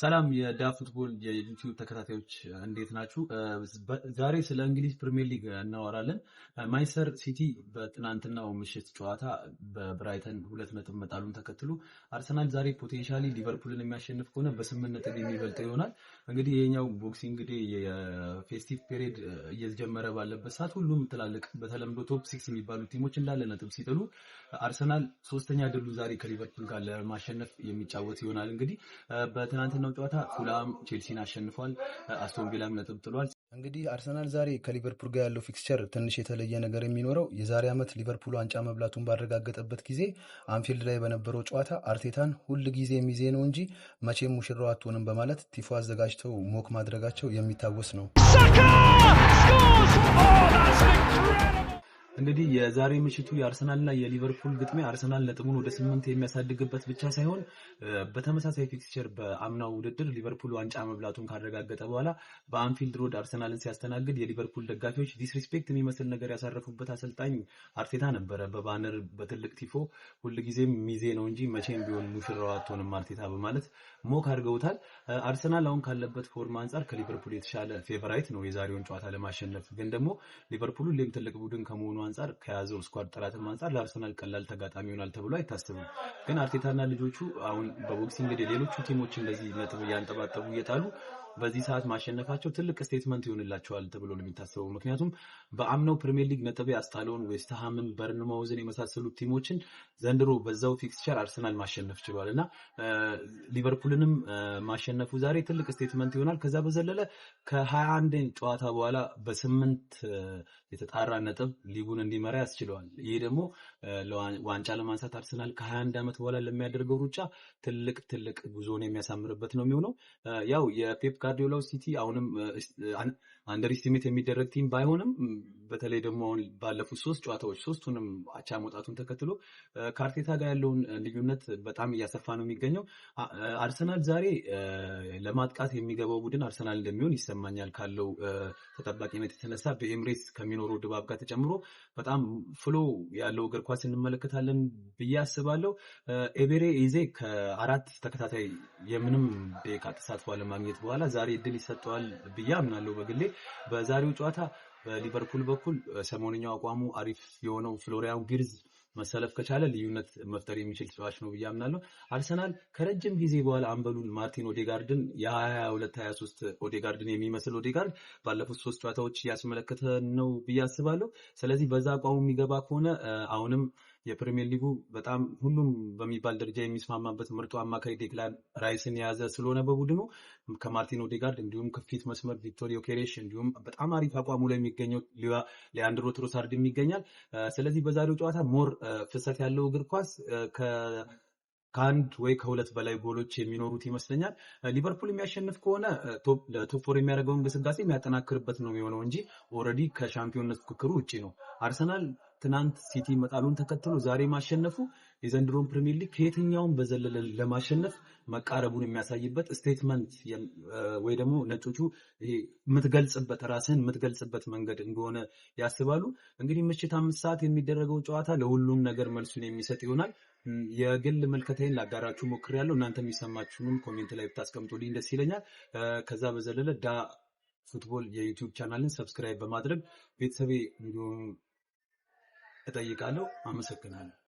ሰላም የዳ ፉትቦል የዩቲዩብ ተከታታዮች፣ እንዴት ናችሁ? ዛሬ ስለ እንግሊዝ ፕሪሚየር ሊግ እናወራለን። ማንቸስተር ሲቲ በትናንትናው ምሽት ጨዋታ በብራይተን 2 ነጥብ መጣሉን ተከትሎ አርሰናል ዛሬ potentially ሊቨርፑልን የሚያሸንፍ ከሆነ በ8 ነጥብ የሚበልጠው ይሆናል። እንግዲህ ይሄኛው Boxing Day የ festive period እየተጀመረ ባለበት ሰዓት ሁሉም ትላልቅ በተለምዶ top six የሚባሉ ቲሞች እንዳለ ነጥብ ሲጥሉ አርሰናል ሶስተኛ ድሉ ዛሬ ከሊቨርፑል ጋር ለማሸነፍ የሚጫወት ይሆናል። እንግዲህ በትናንትናው ጨዋታ ፉልሃም ቼልሲን አሸንፏል። አስቶን ቪላም ነጥብ ጥሏል። እንግዲህ አርሰናል ዛሬ ከሊቨርፑል ጋር ያለው fixture ትንሽ የተለየ ነገር የሚኖረው የዛሬ ዓመት ሊቨርፑል ዋንጫ መብላቱን ባረጋገጠበት ጊዜ አንፊልድ ላይ በነበረው ጨዋታ አርቴታን ሁል ጊዜ ሚዜ ነው እንጂ መቼም ሙሽራው አትሆንም በማለት ቲፎ አዘጋጅተው mock ማድረጋቸው የሚታወስ ነው። Saka scores! Oh, that's incredible! እንግዲህ የዛሬ ምሽቱ የአርሰናልና የሊቨርፑል ግጥሚያ አርሰናል ነጥቡን ወደ 8 የሚያሳድግበት ብቻ ሳይሆን በተመሳሳይ fixture በአምናው ውድድር ሊቨርፑል ዋንጫ መብላቱን ካረጋገጠ በኋላ በአንፊልድ ሮድ አርሰናልን ሲያስተናግድ የሊቨርፑል ደጋፊዎች disrespect የሚመስል ነገር ያሳረፉበት አሰልጣኝ አርቴታ ነበረ። በ banner በትልቅ ቲፎ ሁልጊዜም ሚዜ ነው እንጂ መቼም ቢሆን ሙሽራው አትሆንም አርቴታ በማለት mock አድርገውታል። አርሰናል አሁን ካለበት form አንጻር ከሊቨርፑል የተሻለ favorite ነው የዛሬውን ጨዋታ ለማሸነፍ። ግን ደግሞ ሊቨርፑል ሁሌም ትልቅ ቡድን ከመሆኑ አንጻር፣ ከያዘው squad ጥራትም አንጻር ለአርሰናል ቀላል ተጋጣሚ ይሆናል ተብሎ አይታሰብም። ግን አርቴታና ልጆቹ አሁን በ Boxing Day ሌሎቹ ቲሞች እንደዚህ ነጥብ እያንጠባጠቡ እየጣሉ በዚህ ሰዓት ማሸነፋቸው ትልቅ statement ይሆንላቸዋል ተብሎ ነው የሚታሰበው። ምክንያቱም በአምናው ፕሪሚየር ሊግ ነጥብ ያስጣለውን ዌስትሃምን፣ በርንማውዝን የመሳሰሉ ቲሞችን ዘንድሮ በዛው fixture አርሰናል ማሸነፍ ችሏል እና ሊቨርፑልንም ማሸነፉ ዛሬ ትልቅ statement ይሆናል። ከዛ በዘለለ ከ21 ጨዋታ በኋላ በ8 የተጣራ ነጥብ ሊጉን እንዲመራ ያስችለዋል። ይህ ደግሞ ዋንጫ ለማንሳት አርሰናል ከ21 ዓመት በኋላ ለሚያደርገው ሩጫ ትልቅ ትልቅ ጉዞን የሚያሳምርበት ነው የሚሆነው። ያው የፔፕ ጋርዲዮላው ሲቲ አሁንም underestimate የሚደረግ team ባይሆንም በተለይ ደግሞ አሁን ባለፉት ሶስት ጨዋታዎች ሶስቱንም አቻ መውጣቱን ተከትሎ ከአርቴታ ጋር ያለውን ልዩነት በጣም እያሰፋ ነው የሚገኘው። አርሰናል ዛሬ ለማጥቃት የሚገባው ቡድን አርሰናል እንደሚሆን ይሰማኛል። ካለው ተጠባቂነት የተነሳ በኤምሬትስ ከሚኖረው ድባብ ጋር ተጨምሮ በጣም flow ያለው እግር ኳስ እንመለከታለን ብዬ አስባለሁ። ኤቤሬ ኤዜ ከአራት ተከታታይ የምንም ደቂቃ ተሳትፎ አለማግኘት በኋላ ዛሬ እድል ይሰጠዋል ብዬ አምናለሁ በግሌ። በዛሬው ጨዋታ በሊቨርፑል በኩል ሰሞንኛው አቋሙ አሪፍ የሆነው ፍሎሪያን ቪርዝ መሰለፍ ከቻለ ልዩነት መፍጠር የሚችል ተጫዋች ነው ብዬ አምናለሁ። አርሰናል ከረጅም ጊዜ በኋላ አምበሉን ማርቲን ኦዴጋርድን፣ የ22/23 ኦዴጋርድን የሚመስል ኦዴጋርድ ባለፉት ሶስት ጨዋታዎች እያስመለከተ ነው ብዬ አስባለሁ። ስለዚህ በዛ አቋሙ የሚገባ ከሆነ አሁንም የፕሪሚየር ሊጉ በጣም ሁሉም በሚባል ደረጃ የሚስማማበት ምርጡ አማካይ ዴክላን ራይስን የያዘ ስለሆነ በቡድኑ ከማርቲን ኦዴጋርድ እንዲሁም ከፊት መስመር ቪክቶር ዮኬሬሽ እንዲሁም በጣም አሪፍ አቋሙ ላይ የሚገኘው ሊያንድሮ ትሮሳርድ ይገኛል። ስለዚህ በዛሬው ጨዋታ more ፍሰት ያለው እግር ኳስ፣ ከአንድ ወይ ከሁለት በላይ ጎሎች የሚኖሩት ይመስለኛል። ሊቨርፑል የሚያሸንፍ ከሆነ ለ top four የሚያደርገውን ግስጋሴ የሚያጠናክርበት ነው የሚሆነው እንጂ already ከሻምፒዮንነት ፉክክሩ ውጭ ነው። አርሰናል ትናንት ሲቲ መጣሉን ተከትሎ ዛሬ ማሸነፉ የዘንድሮን ፕሪሚየር ሊግ ከየትኛውም በዘለለ ለማሸነፍ መቃረቡን የሚያሳይበት statement ወይ ደግሞ ነጮቹ ይሄ የምትገልጽበት፣ ራስህን የምትገልጽበት መንገድ እንደሆነ ያስባሉ። እንግዲህ ምሽት 5 ሰዓት የሚደረገው ጨዋታ ለሁሉም ነገር መልሱን የሚሰጥ ይሆናል። የግል ምልከታዬን ላጋራችሁ ሞክሬያለሁ። እናንተ የሚሰማችሁንም comment ላይ ብታስቀምጡልኝ ደስ ይለኛል። ከዛ በዘለለ ዳ ፉትቦል የዩቲዩብ ቻናልን subscribe በማድረግ ቤተሰቤ እንዲሆኑ እጠይቃለሁ። አመሰግናለሁ።